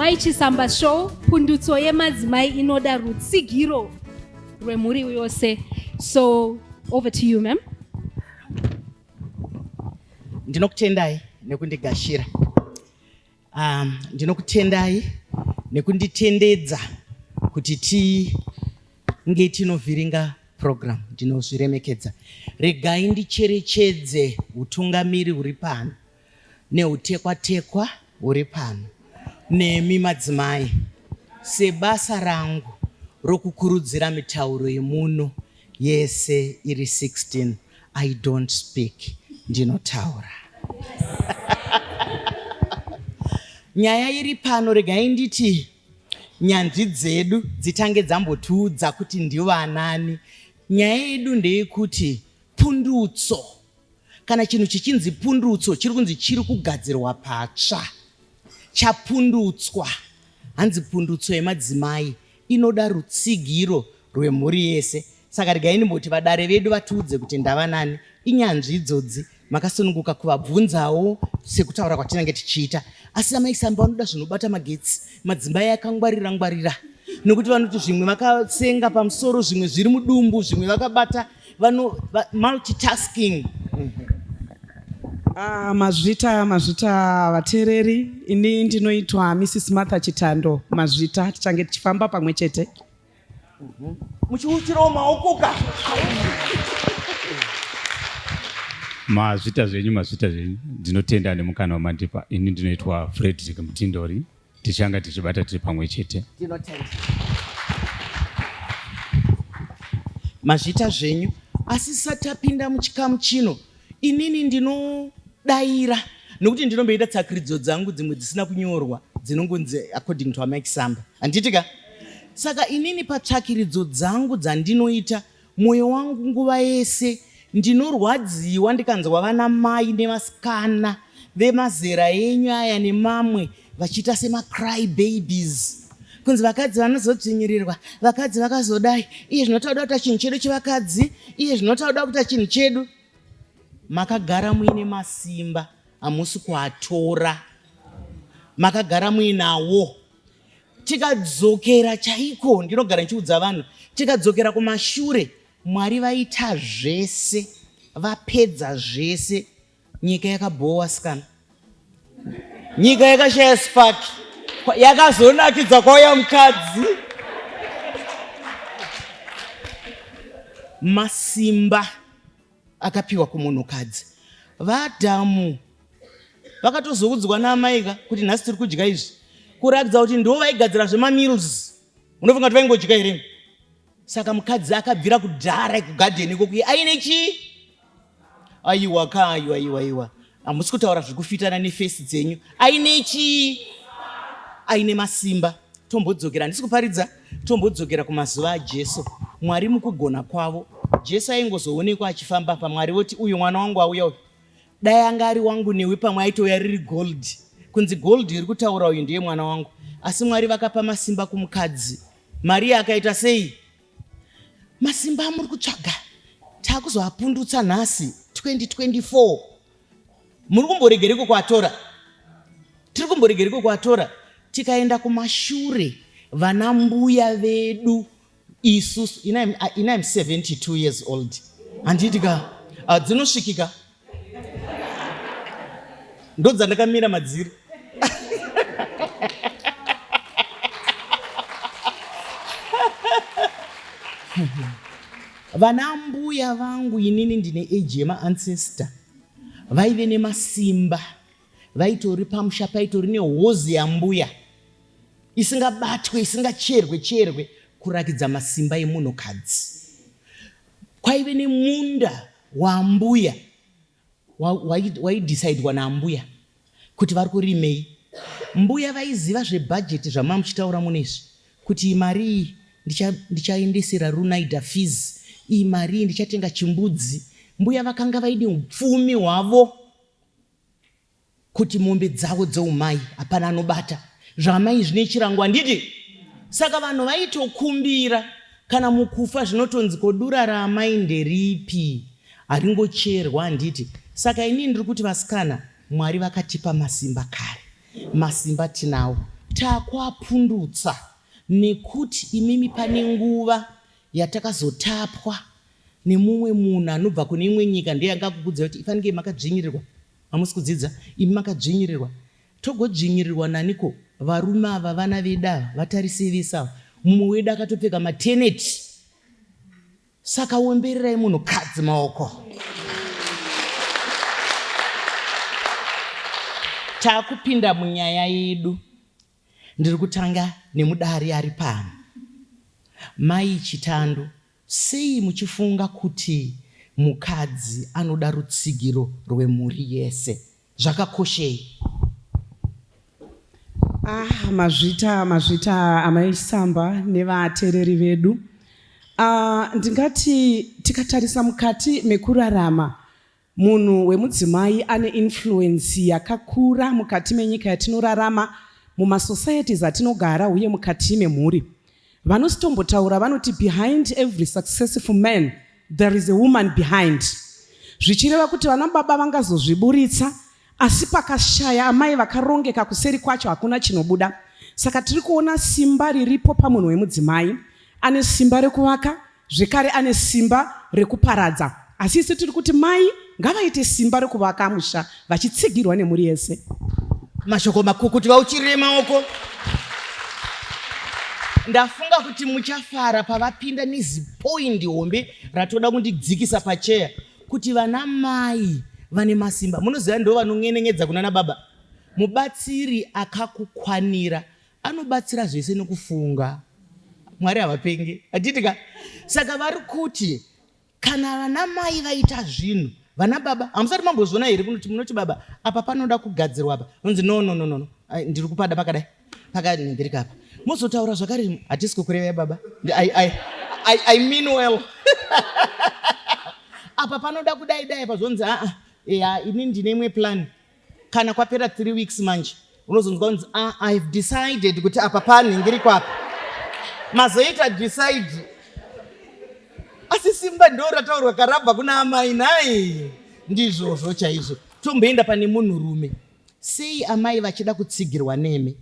Mai Chisamba Show, pundutso yemadzimai inoda rutsigiro rwemhuri yose. So over to you, ma'am. Ndinokutendai nekundigashira. Ndinokutendai nekunditendedza kuti tinge tinovhiringa program. Ndinozviremekedza. Regai ndicherechedze hutungamiri huri pano neutekwatekwa huri pano nemi madzimai sebasa rangu rokukurudzira mitauro yemuno yese iri 16. I don't speak, ndinotaura. Nyaya iri pano, regai nditi nyanzvi dzedu dzitange dzambotiudza kuti ndivanani. Nyaya yedu ndeyekuti pundutso, kana chinhu chichinzi pundutso, chiri kunzi chiri kugadzirwa patsva, chapundutswa. Hanzi pundutso yemadzimai inoda rutsigiro rwemhuri yese. Saka regai ndimboti vadare vedu vatiudze kuti ndavanani. Inyanzvi idzodzi, makasununguka kuvabvunzawo sekutaura kwatinenge tichiita. Asi amai Samba vanoda zvinobata magetsi, madzimai akangwarira ngwarira, nokuti vanoti zvimwe vakasenga pamusoro, zvimwe zviri mudumbu, zvimwe vakabata, vano multitasking. Mazvita, mazvita vateereri. Ini ndinoitwa Mrs Martha Chitando. Mazvita, tichange tichifamba pamwe chete. Muchiuchirawo maoko ka. Mazvita zvenyu, mazvita zvenyu. Ndinotenda nemukana wamandipa. Ini ndinoitwa Frederick Mutindori. Tichanga tichibata tiri pamwe chete. Ndinotenda. Mazvita zvenyu. Asi satapinda muchikamu chino, inini ndinodaira nokuti ndinomboita tsakiridzo dzangu dzimwe dzisina kunyorwa dzinongonzi according to Amai Kisamba. Handiti ka? Saka inini patsvakiridzo dzangu dzandinoita, mwoyo wangu nguva yese ndinorwadziwa ndikanzwa vana mai nevasikana vemazera enyu aya nemamwe vachiita semacry babies, kunzi vakadzi vanozodzvinyirirwa, vakadzi vakazodai, iye zvino tauda kuita chinhu chedu chevakadzi, iye zvino tauda kuita chinhu chedu. Makagara muine masimba, hamusi kuatora, makagara muinawo. Tikadzokera chaiko, ndinogara ndichiudza vanhu, tikadzokera kumashure, Mwari vaita zvese, vapedza zvese, nyika yakabhowa sikana, nyika yakashaya spark, yakazonakidza kwauya mukadzi. Masimba akapiwa kumunhukadzi. VaAdhamu vakatozoudzwa naamaika kuti nhasi tiri kudya izvi, kuratidza kuti ndo vaigadzira zvemamills. Unofunga kuti vaingodya here? Saka mukadzi akabvira kudhara kugadheni ikokuye aine chii? Aiwa ka, aiwa, aiwa, aiwa, hamusi kutaura zvekufitana nefesi dzenyu. Aine chii? Aine masimba. Tombodzokera, handisi kuparidza, tombodzokera kumazuva aJesu. Mwari mukugona kwavo, Jesu aingozoonekwa achifamba pa, Mwari voti uyu mwana wangu auya uyu, dai anga ari wangu newe pamwe aitouya riri gold, kunzi gold iri kutaura uyu ndiye mwana wangu. Asi Mwari vakapa masimba kumukadzi. Maria akaita sei? Masimba amuri kutsvaga takuzoapundutsa nhasi 2024. Muri kumboregereko kuatora? Tiri kumboregereko kuatora? Tikaenda kumashure, vana mbuya vedu isusu, ini I'm 72 years old, handiti ka? Dzinosvikika ndodzandakamira madziri. Vana mbuya vangu, inini ndine age yemaancestor, vaive nemasimba, vaitori pamusha paitori nehozi yambuya isingabatwe, isingacherwe cherwe, kurakidza masimba emunhukadzi. Kwaive nemunda waambuya waidecidwa naambuya kuti vari kurimei. Mbuya vaiziva zvebhajeti zvamamuchitaura muno izvi, kuti iyi mari iyi ndichaendesera Runaida fees, iyi mari iyi ndichatenga chimbudzi. Mbuya vakanga vaine upfumi hwavo kuti mombe dzavo dzeumai hapana anobata. Zvaamai zvine chirango, handiti? Saka vanhu vaitokumbira kana mukufa zvinotonzi ko dura raamai nderipi, haringocherwa, handiti? Saka inini ndiri kuti vasikana, Mwari vakatipa masimba kare, masimba tinawo. Takwapundutsa nekuti imimi pane nguva yatakazotapwa nemumwe munhu anobva kune imwe nyika ndiye anga akukudzai kuti ifanike makadzvinyirirwa hamusi kudzidza imi makadzvinyirirwa togodzvinyirirwa naniko varume ava vana vedu ava vatarisei vese ava mumwe wedu akatopfeka mateneti Saka wombererai munhu kadzi maoko. Takupinda munyaya yedu. Ndiri kutanga nemudari ari pano. Mai Chitando, sei muchifunga kuti mukadzi anoda rutsigiro rwemhuri yese? Zvakakoshei? Ah, mazvita mazvita amai Samba nevatereri vedu. Ah, ndingati tikatarisa mukati mekurarama munhu wemudzimai ane influence yakakura mukati menyika yatinorarama mumasocieties atinogara uye mukati memhuri. Vanositombotaura vanoti behind every successful man there is a woman behind, zvichireva kuti vana baba vangazozviburitsa asi pakashaya amai vakarongeka kuseri kwacho hakuna chinobuda. Saka tiri kuona simba riripo pamunhu wemudzimai. Ane simba rekuvaka zvekare ane simba rekuparadza. Asi isu tiri kuti mai ngavaite simba rekuvaka musha vachitsigirwa nemhuri yese. Mashoko makukutu vauchirire maoko. Ndafunga kuti muchafara pavapinda nezipoindi hombe ratoda kundidzikisa pacheya kuti vana mai vane masimba. Munoziva ndo vanon'eneng'edza kunana baba. Mubatsiri akakukwanira anobatsira zvese nekufunga. Mwari havapenge. Hatiti ka? Saka vari kuti Kana vana mai vaita zvinhu vana baba hamusati mambozviona here kunoti munoti baba apa panoda kugadzirwa apa unzi no no no no ndiri kupada pakadai pakanhingirika apa mozotaura zvakare hatisi kukurevai baba I, I, I, I mean well apa panoda kudai dai apa zvonzi aa ya ini ndine imwe plan Kana kwapera 3 weeks manje unozonzwa kunzi ah, I've decided kuti apa panhingiriko apa mazoita decide asi simba ndo rataurwa karabva kuna amai nhai ndizvozvo chaizvo tomboenda pane munhurume sei amai vachida kutsigirwa nemi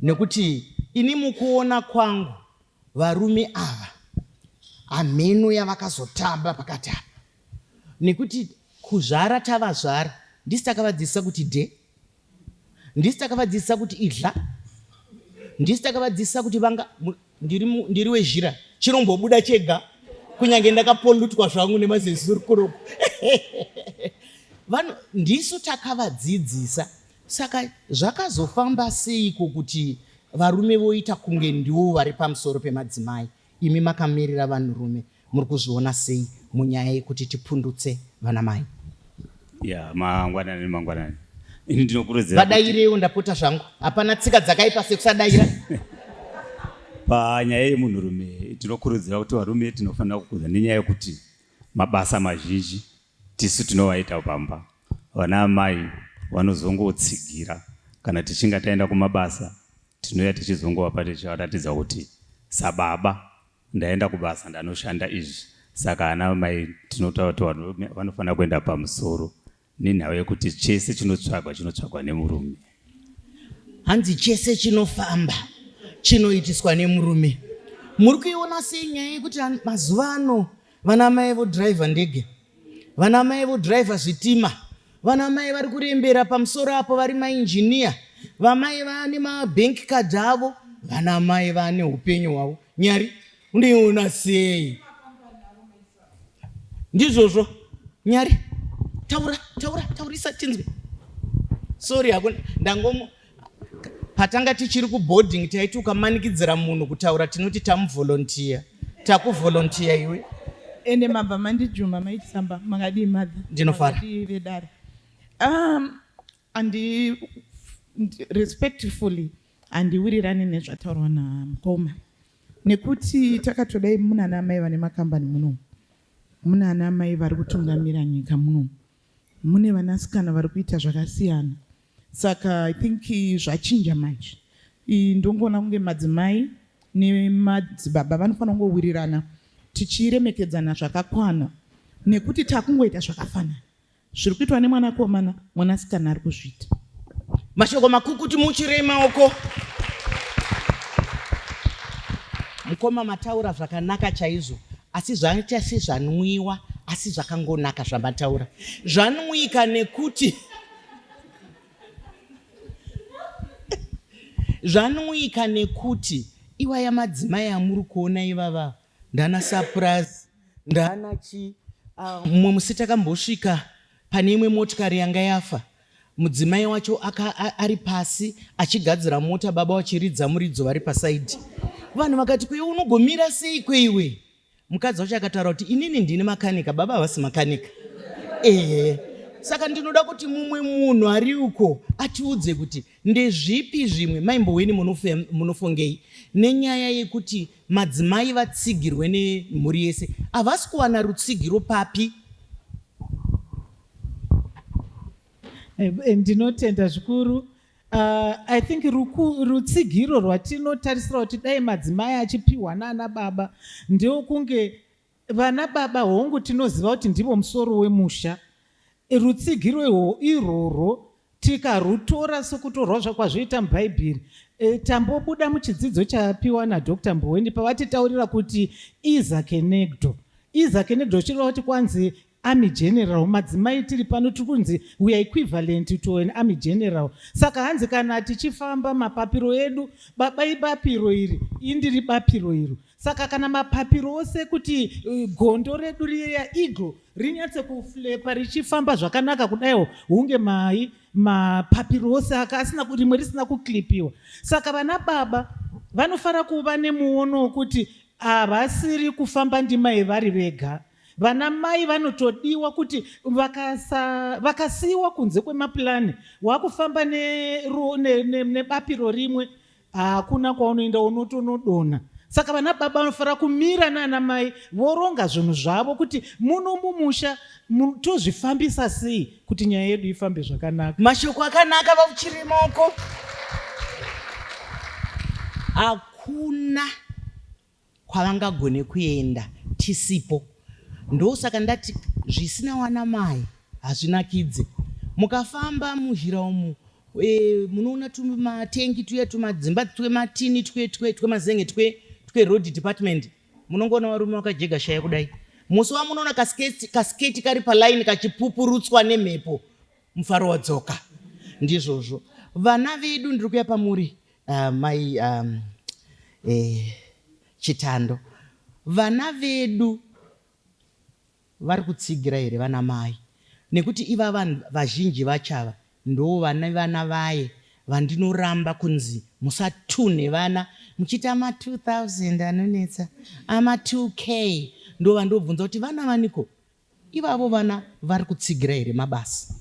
nekuti ini mukuona kwangu varume ava hameno yavakazotamba pakati apa Nekuti kuzvara tavazvara ndisi takavadzidzisa kuti dhe, ndisi takavadzidzisa kuti idla, ndisi takavadzidzisa kuti vanga ndiri, ndiri wezhira chinombobuda chega kunyange ndakapolutwa zvangu nemazezuru kunoku vanhu ndisu takavadzidzisa saka zvakazofamba seiko kuti varume voita kunge ndiwo vari pamusoro pemadzimai Imi makamirira vanhurume muri kuzviona sei munyaya yekuti tipundutse vanamai? Ya, mangwanani mangwanani. Ini ndinokurudzira kuti Vadaireiwo ndapota zvangu. Hapana tsika dzakaipa sekusadaira. panyaya yemunhurume tinokurudzira kuti varume tinofanira kukuza nenyaya yekuti mabasa mazhinji tisu tinovaita pamba. Vana amai vanozongotsigira kana tichinge taenda kumabasa Tinouya tichizongovapa tichivaratidza kuti sababa ndaenda kubasa ndanoshanda izvi saka ana mai tinotaura kuti varume vanofanira kuenda pamusoro nenhau yekuti chese chinotsvagwa chinotsvagwa nemurume. Hanzi chese chinofamba chinoitiswa nemurume. Muri kuiona sei nyaya yekuti mazuva ano vana mai vodriver ndege, vana mai vodriver zvitima, vana mai vari kurembera pamusoro apo vari mainjiniya, vamai vane mabank card avo, vana mai vane upenyu hwavo. Nyari, unoiona sei? Ndizvozvo Nyari, taura taura taurisa tinzwe. Sorry hako ndangomu patanga tichiri kuboarding taiti ukamanikidzira munhu kutaura tinoti tamuvolunteer takuvolunteer iwe ende mabva mandijuma maitsamba makadii mother ndinofara makadii vedare um andi respectfully handiwirirani nezvataurwa namukoma nekuti takatodai muna ana mai vane makambani munomu muna ana mai vari kutungamira nyika munomu mune vanasikana vari kuita zvakasiyana Saka I think zvachinja manje. Ndongoona kunge madzimai nemadzibaba vanofanira kungowirirana tichiremekedzana zvakakwana nekuti takungoita zvakafanana. Zviri kuitwa nemwanakomana, mwanasikana ari kuzviita. Mashoko makukutu muchirei maoko. Mukoma mataura zvakanaka chaizvo asi zvaita sezvanwiwa asi zvakangonaka zvamataura. Zvanwika nekuti zvanwika nekuti iwaya madzimai amuri kuona ivava ndana surprise ndana chi ah, mumwe musi takambosvika pane imwe motikari yanga yafa Mudzimai wacho aka, a, ari pasi achigadzira mota baba vachiridza muridzo vari pasaidhi. Vanhu vakati kweiwe unogomira sei kweiwe? Mukadzi wacho akataura kuti inini ndini makanika baba havasi makanika. Ehe. Saka ndinoda kuti mumwe munhu ari uko atiudze kuti ndezvipi zvimwe mai Mboweni munofongei nenyaya yekuti madzimai vatsigirwe nemhuri yese. Havasi kuwana rutsigiro papi? Eh, eh, ndinotenda zvikuru I think rutsigiro rwatinotarisira kuti dai madzimai achipiwa naana baba ndewokunge vana baba hongu tinoziva kuti ndivo musoro wemusha rutsigiro irworwo tikarutora sekutorwa kwazvoita mubhaibheri e, tambobuda muchidzidzo chapiwa nadr mboweni pavatitaurira kuti izakenegdo izakenegdo zvichireva kuti kwanzi Army general madzimai tiri pano tiri kunzi we are equivalent to an army general saka hanzi kana tichifamba mapapiro edu baba ibapiro iri indiri bapiro iro saka kana mapapiro ose kuti eh, gondo redu riya eagle rinyatse kuflepa richifamba zvakanaka kudaiwo hunge mai mapapiro ose aka asina rimwe risina kuclipiwa saka vana baba vanofanira kuva nemuono wokuti havasiri kufamba ndimai vari vega Vana mai vanotodiwa kuti vakasiiwa kunze kwemaplan wakufamba nebapiro ne, ne, ne rimwe hakuna kwaunoenda unotonodonha saka vana baba vanofanira kumira nana mai voronga zvinhu zvavo kuti muno mumusha tozvifambisa sei kuti nyaya yedu ifambe zvakanaka mashoko akanaka vauchirimoko hakuna kwavangagone kuenda tisipo ndosaka ndati zvisina wana mai hazvinakidze mukafamba muzhira umu e, munoona tumatengi tuya tumadzimba twematini twemazenge twe, twe road department munongoona varume vakajega shaya kudai musi wamunoona kasiketi kasiketi kari palaini kachipupurutswa nemhepo mufaro wadzoka ndizvozvo vana vedu ndiri kuya pamuri mai um, eh, Chitando, vana vedu vari kutsigira here vana mai? Nekuti ivava vazhinji vachava ndo vane vana vaye vandinoramba kunzi musatunhe vana muchiti ama 2000 anonetsa ama 2k ndo vandobvunza kuti vana vaniko Ivavo vana vari kutsigira here mabasa?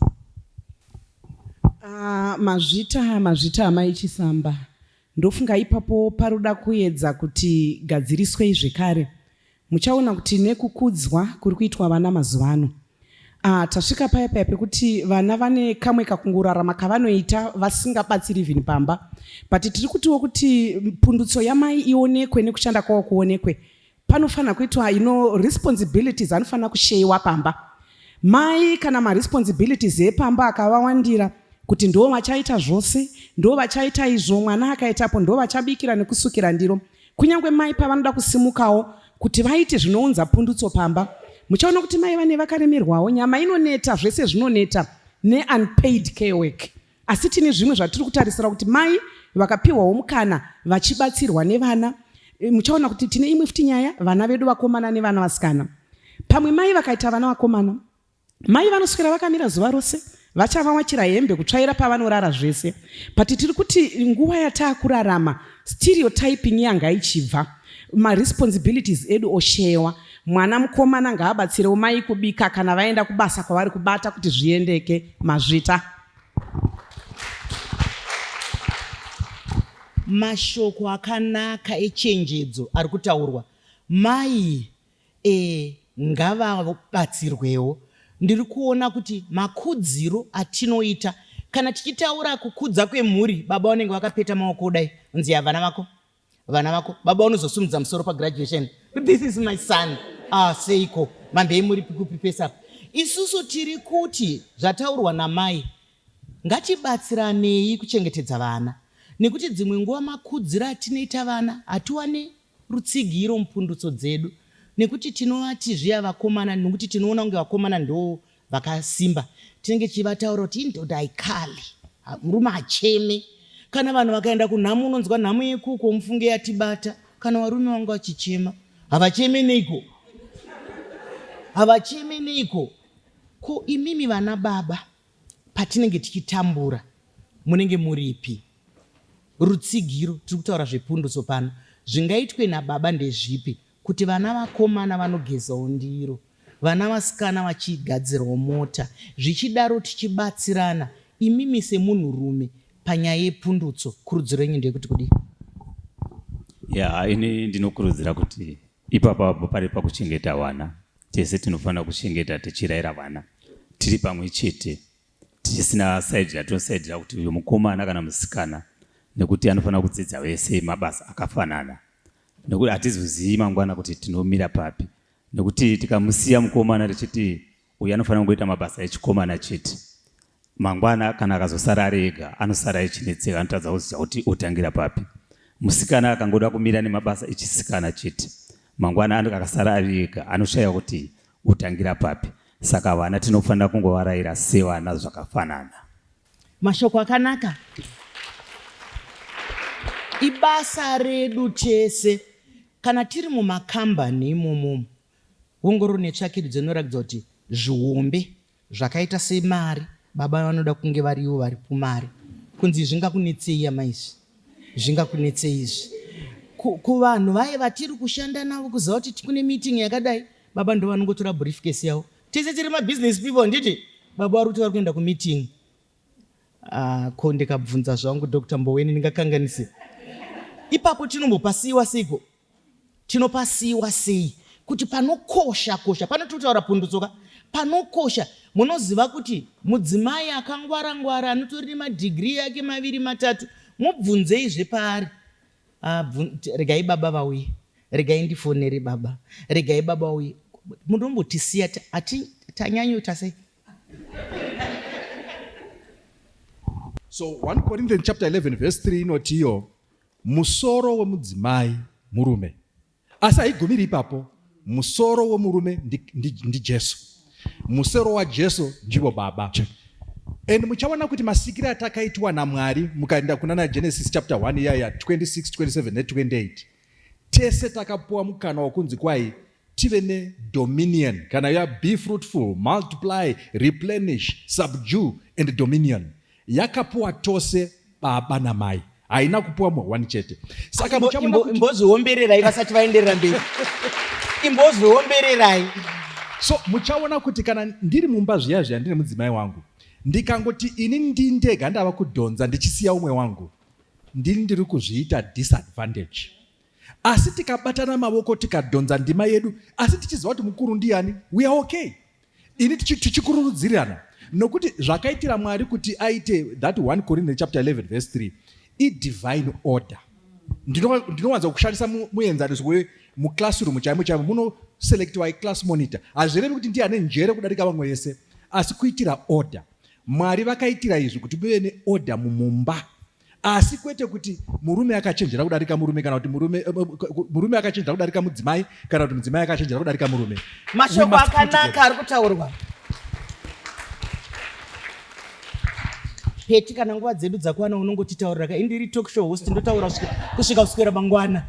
Ah, mazvita mazvita amai Chisamba. Ndofunga ipapo paroda kuedza kuti gadziriswei zvekare. Muchaona kuti nekukudzwa kuri kuitwa vana mazuva ano. Ah, tasvika paya paya pekuti vana vane kamwe kakungorarama kavanoita vasingabatsiri even pamba. But tiri kutiwo kuti pundutso yamai ionekwe nekushanda kwavo kuonekwe. Panofanira kuitwa you know, responsibilities anofanira kusheyiwa pamba. Mai kana maresponsibilities epamba akavawandira kuti ndo vachaita zvose, ndo vachaita izvo, mwana akaitapo ndo vachabikira nekusukira ndiro. Kunyange mai pavanoda kusimukawo kuti vaite zvinounza pundutso pamba, muchaona kuti mai vane vakaremerwawo, nyama inoneta, zvese zvinoneta neunpaid care work. Asi tine zvimwe zvatiri kutarisira kuti mai vakapihwawo mukana vachibatsirwa nevana. E, muchaona kuti tine imwe futi nyaya, vana vedu vakomana nevana vasikana. Pamwe mai vakaita vana vakomana, mai vanoswera vakamira zuva rose vachavawachira hembe kutsvaira pavanorara zvese but tiri kuti nguva yataakurarama stereotyping yanga ichibva maresponsibilities edu oshewa mwana mukomana ngaabatsirewo mai kubika kana vaenda kubasa kwavari kubata kuti zviendeke mazvita Mashoko akanaka echenjedzo ari kutaurwa. Mai e ngavabatsirwewo. Ndiri kuona kuti makudziro atinoita kana tichitaura kukudza kwemhuri baba vanenge vakapeta maoko kudai unzi ya vana vako vana vako baba unozosimudza musoro pagraduation this is my son ah, seiko mambei muri kupi pese apa isusu tiri kuti zvataurwa namai ngatibatsiranei kuchengetedza vana nekuti dzimwe nguva makudziro atinoita vana hatiwane Rutsigiro mupundutso dzedu nekuti tinovati zviya vakomana nekuti tinoona kunge vakomana ndo vakasimba tinenge tichivataura kuti indoda haikali murume acheme kana vanhu vakaenda kunhamo unonzwa nhamo yekuko mufunge yatibata kana varume vangu vachichema havacheme neiko havacheme neiko ko imimi vana baba patinenge tichitambura munenge muripi Rutsigiro, tiri kutaura zvepundutso pano, zvingaitwe nababa ndezvipi kuti vana vakomana vanogezawo ndiro, vana vasikana vachigadzirawo mota, zvichidaro tichibatsirana, imimi semunhurume panyaya yepundutso kurudziro yenyu ndeyekuti kudii? Ya, ini ndinokurudzira kuti ipapo apo pari pakuchengeta vana, tese tinofanira kuchengeta tichirayira vana tiri pamwe chete. Tisina side ratinosaidira kuti uyu mukomana kana musikana nekuti anofanira kudzidza vese mabasa akafanana nekuti hatizozivi mangwana kuti tinomira papi nekuti tikamusiya mukomana tichiti uyu anofanira kungoita mabasa echikomana chete mangwana kana akazosara ari ega anosara echinetseka anotadza kuziva kuti otangira papi musikana akangoda kumira nemabasa echisikana chete mangwana akasara ari ega anoshaya kuti otangira papi Saka vana tinofanira kungovaraira sevana zvakafanana. Mashoko akanaka. Ibasa redu tese kana tiri mumakambani imomo. Ongororo netsvakiridzo inoratidza kuti zvihombe zvakaita semari, baba vanoda kunge vari ivo vari kumari. Kunzi zvingakunetsei amai izvi? Zvingakunetsei izvi? Kuvanhu vaye vatiri kushanda navo kuziva kuti kune meeting yakadai, Baba ndo vanongotora briefcase yavo. Tese tiri ma business people handiti? Baba vari kuti vari kuenda ku meeting. Ah, ko ndikabvunza zvangu Dr. Mboweni ndingakanganise. Ipapo tinombopasiiwa seiko? Tinopasiiwa sei? Kuti panokosha kosha, pano tiri kutaura pundutso ka? Panokosha, munoziva kuti mudzimai akangwara ngwara anotori nemadegree ake maviri matatu, mubvunzei zvepaari. Ah, regai baba vauye, regai ndifonere baba, regai baba vauye. Munombotisiya ati tanyanyoita sei? So 1 Corinthians chapter 11 verse 3 inoti iyo musoro wemudzimai murume. Asi haigumiri ipapo. Musoro wemurume ndiJesu. Ndi, ndi Musoro waJesu ndivo Baba. And muchaona kuti masikire atakaitwa naMwari mukaenda kuna na Genesis chapter 1 iyaya 26, 27 ne 28 tese takapuwa mukana wakunzi kwai tive nedominion kana ya be fruitful multiply replenish subdue and dominion yakapuwa tose baba namai haina kupuwa munhu one chete saka imbozviombererai vasati vaenderera mberi imbozviombererai so muchaona kuti kana ndiri mumba zviya zviya ndine mudzimai wangu ndikangoti ini ndindega ndava kudhonza ndichisiya umwe wangu ndini ndiri kuzviita disadvantage asi tikabatana mavoko tikadhonza ndima yedu asi tichiziva kuti mukuru ndiyani we are okay ini tichikururudzirana nokuti zvakaitira mwari kuti aite that 1 Corinthians chapter 11 verse 3 idivine order ndinowanza kushandisa muenzaniso wemuclassroom chaimo chaimo munoselectiwa iclass monitor hazvirevi kuti ndiye ane njere kudarika vamwe vese asi kuitira order mwari vakaitira izvi kuti muve neorder mumumba asi kwete kuti murume akachenjera kudarika murume kana kuti murume eh, murume akachenjera kudarika mudzimai kana kuti mudzimai akachenjera kudarika murume. Mashoko akanaka ari kutaurwa. Peti, kana nguva dzedu dzakwana unongotitaurira ka indiri talk show host ndotaura kusvika kuswera mangwana.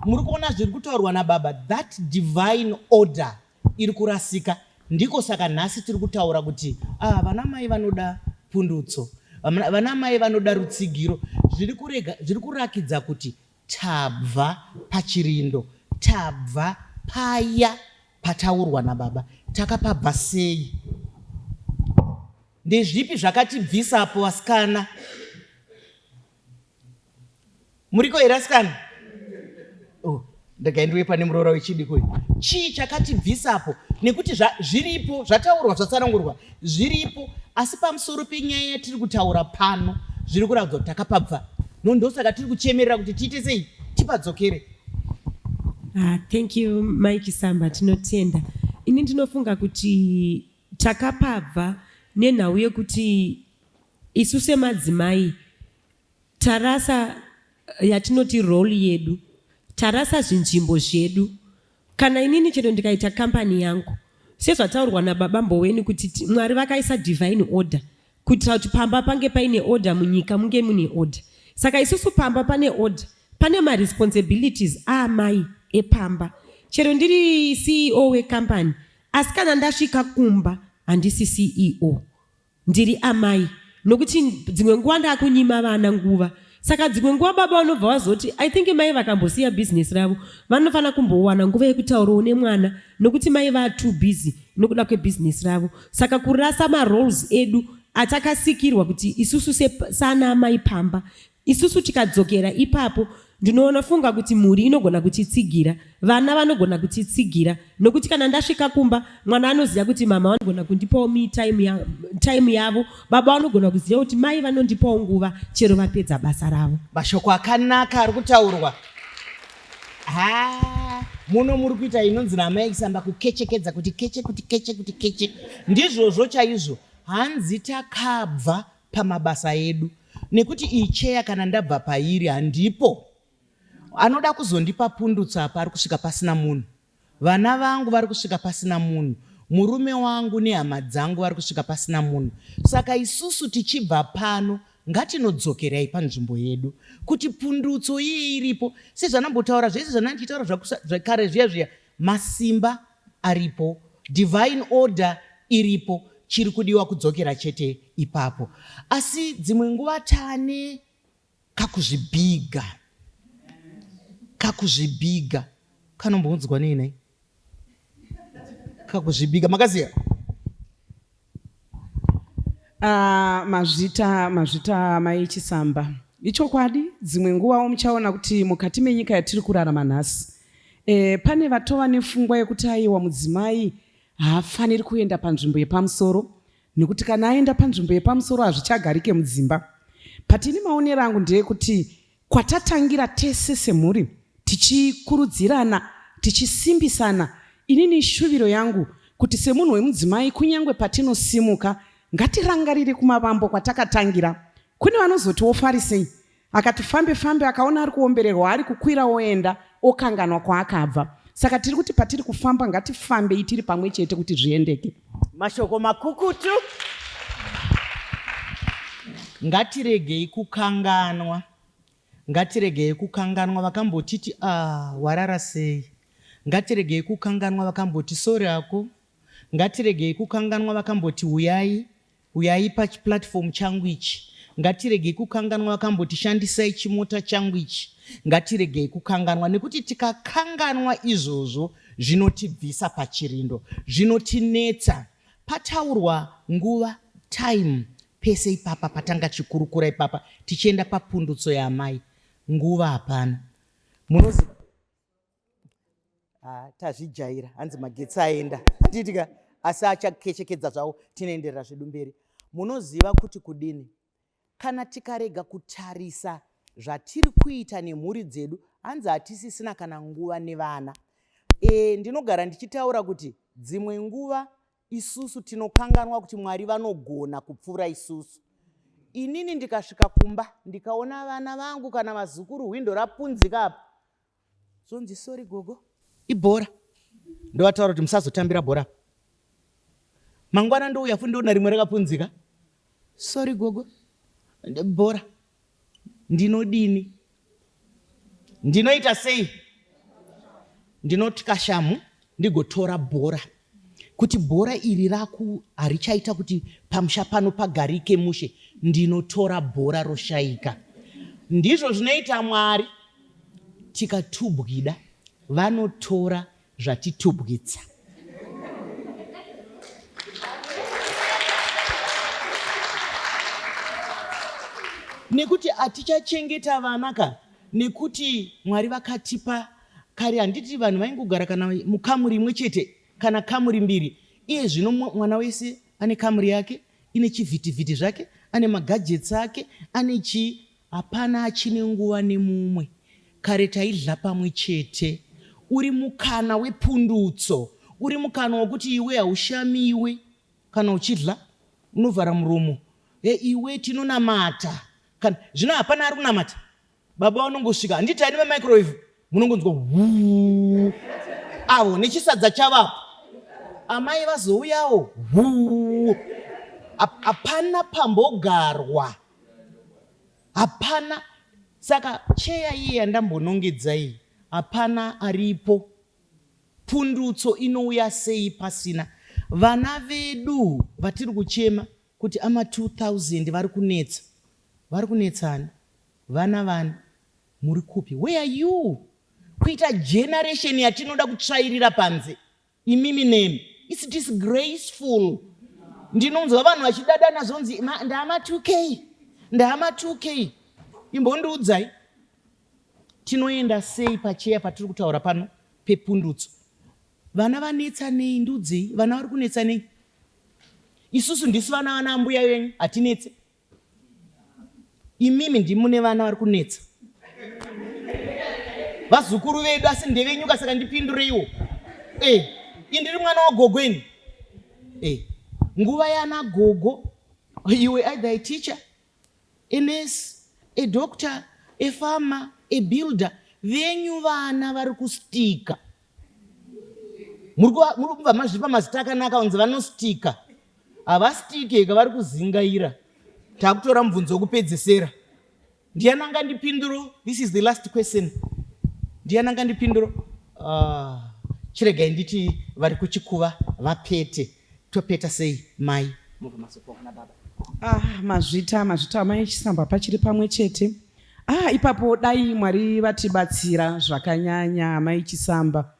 Muri kuona zviri kutaurwa nababa, that divine order iri kurasika. Ndiko saka nhasi tiri kutaura kuti ah, vana mai vanoda pundutso, vana mai vanoda rutsigiro. Zviri kurega, zviri kurakidza kuti tabva pachirindo, tabva paya pataurwa nababa. Takapabva sei? Ndezvipi zvakatibvisapo vasikana? Muriko here asikana? Oh, ndegai ndiuye pane muroora wechidiki uyu. Chii chakatibvisapo? Nekuti zviripo, zvataurwa, zvatsanangurwa, zviripo, asi pamusoro penyaya yatiri kutaura pano, zviri kuratidza kuti takapabva. No, ndosaka tiri kuchemerera kuti tiite sei? Tipadzokere. Ah, thank you Mai Chisamba, tinotenda. Ini ndinofunga kuti takapabva nenhau yekuti isu semadzimai Tarasa yatinoti role yedu. Tarasa zvinzvimbo zvedu. Kana inini chero ndikaita company yangu, sezvataurwa nababa Mboweni kuti Mwari vakaisa divine order kuitira kuti pamba pange paine order, munyika munge mune order. Saka isusu pamba pane order, pane maresponsibilities aamai epamba. Chero ndiri CEO wecompany, asi kana ndasvika kumba handisi CEO. Ndiri amai nokuti dzimwe nguva ndakunyima vana nguva. Saka dzimwe nguva baba vanobva vazoti I think mai vakambosiya business ravo vanofanira kumbowana nguva yekutaurawo nemwana nokuti mai vaa too busy nokuda kwebusiness ravo. Saka kurasa maroles edu atakasikirwa kuti isusu sana amai pamba Isusu tikadzokera ipapo, ndinofunga kuti mhuri inogona kutitsigira, vana vanogona kutitsigira nokuti kana ndasvika kumba mwana anoziva kuti mama vanogona kundipawo me time, ya, time yavo, baba vanogona kuziva kuti mai vanondipawo nguva chero vapedza basa ravo. Mashoko akanaka ari kutaurwa. Ha, muno muri kuita inonzi naamai kusamba kukechekedza kuti keche kuti keche kuti keche. Ndizvozvo chaizvo. Hanzi takabva pamabasa edu nekuti iyi cheya kana ndabva pairi handipo anoda kuzondipa pundutso apa ari kusvika pasina munhu vana vangu vari kusvika pasina munhu murume wangu nehama dzangu vari kusvika pasina munhu saka isusu tichibva pano ngatinodzokerai panzvimbo yedu kuti pundutso iye iripo sezvanambotaura zvese zvanandichitaura zvakare zviya zviya Masimba aripo, divine order iripo, chiri kudiwa kudzokera chete ipapo. Asi dzimwe nguva tane kakuzvibhiga, kakuzvibhiga kanomboudzwa nei nhai? Kakuzvibhiga makaziva? Mazvita mazvita mai Chisamba. Ichokwadi dzimwe nguvawo muchaona kuti mukati menyika yatiri kurarama nhasi e, pane vatova nefungwa yekuti aiwa mudzimai haafaniri kuenda panzvimbo yepamusoro nekuti kana aenda panzvimbo yepamusoro hazvichagarike mudzimba. But ini maonero angu ndeyekuti Kwatatangira tese semhuri tichikurudzirana, tichisimbisana, inini ishuviro yangu kuti semunhu wemudzimai kunyangwe patinosimuka ngatirangarire kumavambo kwatakatangira. Kune vanozoti wofarisei akati fambe fambe akaona ari kuombererwa ari kukwira oenda okanganwa kwaakabva. Saka tiri kuti patiri kufamba ngatifambei tiri pamwe chete kuti zviendeke. Mashoko makukutu. Ngatiregei kukanganwa. Ngatiregei kukanganwa vakambotiti ah warara sei. Ngatiregei kukanganwa vakamboti sorry hako. Ngatiregei kukanganwa vakamboti huyai Huyai pachiplatform changu ichi. Ngatiregei kukanganwa vakamboti shandisai chimota changu ichi. Ngatiregei kukanganwa nekuti tikakanganwa izvozvo zvinotibvisa pachirindo. Zvinotinetsa. Pataurwa nguva, time, pese ipapa patanga tichikurukura ipapa tichienda papundutso yaamai. Nguva hapana. Munoziva Ah, tazvijaira hanzi magetsi aenda handiti ka asi achakechekedza zvawo tinoenderera zvedu mberi munoziva kuti kudini kana tikarega kutarisa zvatiri kuita nemhuri dzedu hanzi hatisisina kana nguva nevana e, ndinogara ndichitaura kuti dzimwe nguva isusu tinokanganwa kuti mwari vanogona kupfuura isusu inini ndikasvika kumba ndikaona vana vangu kana vazukuru hwindo rapunzika apa Zvonzi sorry gogo ibhora. Ndovataura kuti musazotambira bhora. Mangwana ndouya futi ndoona rimwe rakapunzika. Sorry gogo bhora. Ndinodini? Ndinoita sei? Ndinotya shamhu ndigotora bhora. Kuti bhora iri raku harichaita kuti pamusha pano pagarike mushe, ndinotora bhora roshaika. Ndizvo zvinoita Mwari tikatubwida, vanotora zvatitubwitsa. Nekuti hatichachengeta vana ka nekuti Mwari vakatipa kare handiti vanhu vaingogara kana mukamuri imwe chete kana kamuri mbiri iye zvino mwana wese ane kamuri yake ine chivhitivhiti zvake ane magadgets ake ane chii hapana achine nguva nemumwe kare taidla pamwe chete uri mukana wepundutso uri mukana wekuti iwe haushamiwe kana uchidla unovhara muromo e iwe tinonamata kana zvino hapana ari kunamata Baba vanongosvika handiti aine mamicrowave. Munongonzwa huu avo nechisadza chavapo. Amai vazouyawo huu. Hapana pambogarwa. Hapana. Saka cheya iye yandambonongedza iyi hapana aripo. Pundutso inouya sei pasina vana vedu vatiri kuchema kuti ama 2000 vari kunetsa. Vari kunetsa ani? Vana vani? Muri kupi? Where are you? Kuita generation yatinoda kutsvairira panze imimi nemi. It's disgraceful. Ndinonzwa vanhu vachidadana zvonzi ndama 2K. Ndama 2K. Imbondiudzai. Tinoenda sei pacheya patiri kutaura pano pepundutso? Vana vanetsa nei? Ndiudzei, vana vari kunetsa nei? Isusu ndisu vana vana ambuya venyu, hatinetse. Imimi ndimi mune vana vari kunetsa. Vazukuru vedu asi ndevenyuka saka ndipindureiwo. Eh, indiri mwana wagogo ini. Eh, nguva yana gogo, you were either a teacher a nurse, a doctor, a farmer, a builder, venyu vana vari kustika. Muri kubva mazvipa mazita akanaka kunzi vanostika. Havastike ka vari kuzingaira. Takutora mubvunzo wekupedzesera. Ndiani angandipinduro? This is the last question. Ndiani angandipinduro? Ah, chiregai nditi vari kuchikuva vapete. Topeta sei mai? Mobva mazopiwa kuna baba. Ah, mazvita mazvita amai Chisamba pachiri pamwe chete. Ah, ipapo dai Mwari vatibatsira zvakanyanya amai Chisamba.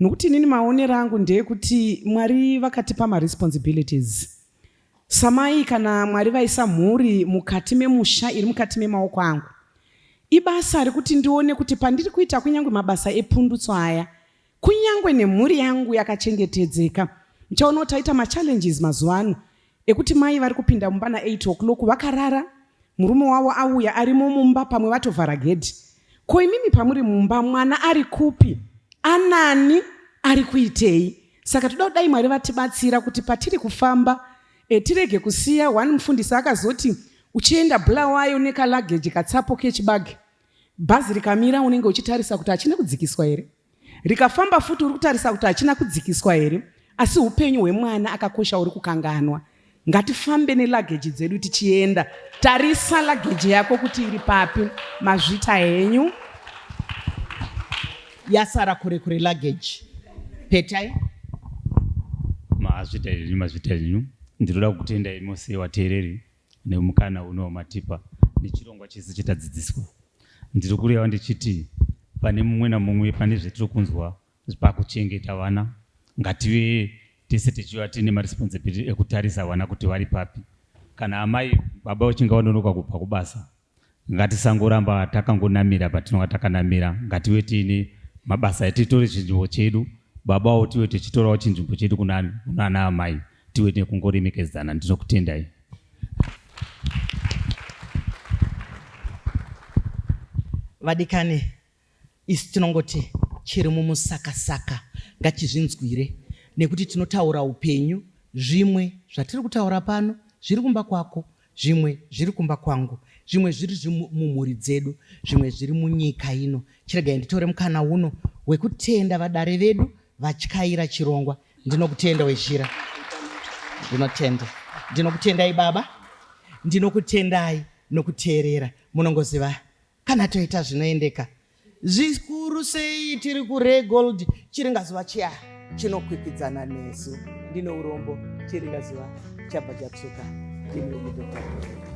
Nokuti inini maonero angu ndeyekuti Mwari vakatipa maresponsibilities. Samai kana Mwari vaisa mhuri mukati memusha iri mukati memaoko angu. Ibasa rekuti ndione kuti pandiri kuita kunyange mabasa epundutso aya Kunyangwe nemhuri yangu yakachengetedzeka. Muchaona kuti taita machallenges mazuva ano ekuti mai vari kupinda mumba na 8 o'clock vakarara, murume wavo auya arimo mumba pamwe vatovhara gedhi. Ko imimi pamuri mumba mwana ari kupi? Anani? Ari kuitei? Saka toda kudai Mwari vatibatsira kuti patiri kufamba e, tirege kusiya one mufundisi akazoti uchienda Bulawayo nekaluggage katsapo kechibage Bhazi rikamira unenge uchitarisa kuti hachina kudzikiswa here. Rikafamba futi uri kutarisa kuti hachina kudzikiswa here. Asi upenyu hwemwana akakosha uri kukanganwa. Ngatifambe neluggage dzedu tichienda. Tarisa luggage yako kuti iri papi. Mazvita henyu. Yasara kure kure luggage. Petai. Mazvita henyu, mazvita henyu. Ndinoda kukutendai mose vateereri nemukana uno wamatipa nechirongwa chese chetadzidziswa. Ndiri kureva ndichiti pane mumwe namumwe pane zvetiri kunzwa pakuchengeta vana ngative tese tichiva tiine maresponsibility ekutarisa vana kuti vari papi. Kana amai baba vachinge vanonoka kubva kubasa Ngatisangoramba takangonamira patinonga takanamira, ngative tiine mabasa etitore chinzvimbo chedu, babawo tive tichitorawo chinzvimbo chedu kunani kunana amai, tive nekungoremekedzana. Ndinokutendai. Vadikani, Isu tinongoti chiri mumusakasaka ngachizvinzwire nekuti tinotaura upenyu. Zvimwe zvatiri kutaura pano zviri kumba kwako, zvimwe zviri kumba kwangu, zvimwe zviri mumhuri dzedu, zvimwe zviri munyika ino. Chiregai nditore mukana uno wekutenda vadare vedu vatyaira chirongwa. Ndinokutenda Wezhira. Ndinotenda. Ndinokutendai baba. Ndinokutendai nokuteerera. Munongoziva Kana toita zvinoendeka zvikuru sei tiri kuRegold chiringazuva chiya chinokwikwidzana nesu. Ndine urombo chiringazuva chabva chatsvuka. Ndini wenyu Dr.